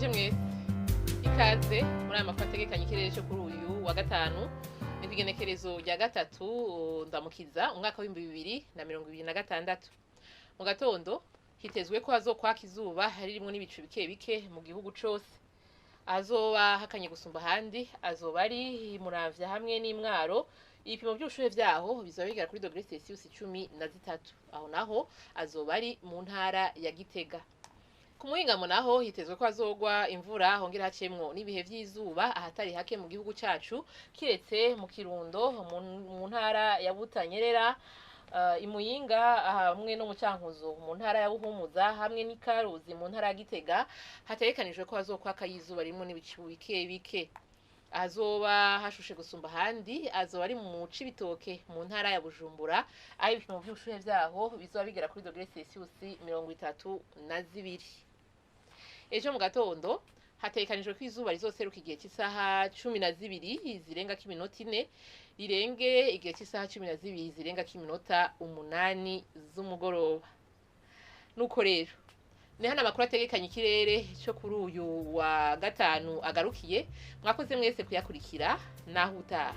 Ndabaramukije mwese. Ikaze muri aya makuru ategekanya ikirere cyo kuri uyu wa gatanu, ni kw'igenekerezo rya 3 Ndamukiza, umwaka w'2026. Mu gatondo hitezwe ko hazokwaka izuba ririmwo n'ibicu bike bike mu gihugu cose. Ahazoba hakanye gusumba ahandi azoba ari Muramvya hamwe n'Imwaro. Ibipimo vy'ubushuhe vyaho bizoba bigera kuri dogere Celsius 13. Aho naho azoba ari mu ntara ya Gitega. Ku muhingamo naho hitezwe ko hazogwa imvura, hongera hacemwo n'ibihe vy'izuba ahatari hake mu gihugu cacu, kiretse mu Kirundo, mu ntara ya Butanyerera, Imuyinga hamwe no mu Cankuzo mu ntara ya Buhumuza, hamwe n'Ikaruzi mu ntara ya Gitega, hategekanijwe ko hazokwaka izuba ririmwo n'ibicu bike bike. Ahazoba hashushe gusumba ahandi azoba ari mu Cibitoke mu ntara ya Bujumbura, aho ibipimo vy'ubushuhe vyaho bizoba bigera kuri dogere Celsius 32. Ejo mu gatondo hategekanijwe ko izuba rizoseruka igihe cy'isaha 12:04, rirenge igihe cy'isaha 11:08 z'umugoroba. Nuko rero ni hano amakuru ategekanya ikirere cyo kuri uyu wa gatanu agarukiye. Mwakoze mwese kuyakurikira, naho utaha.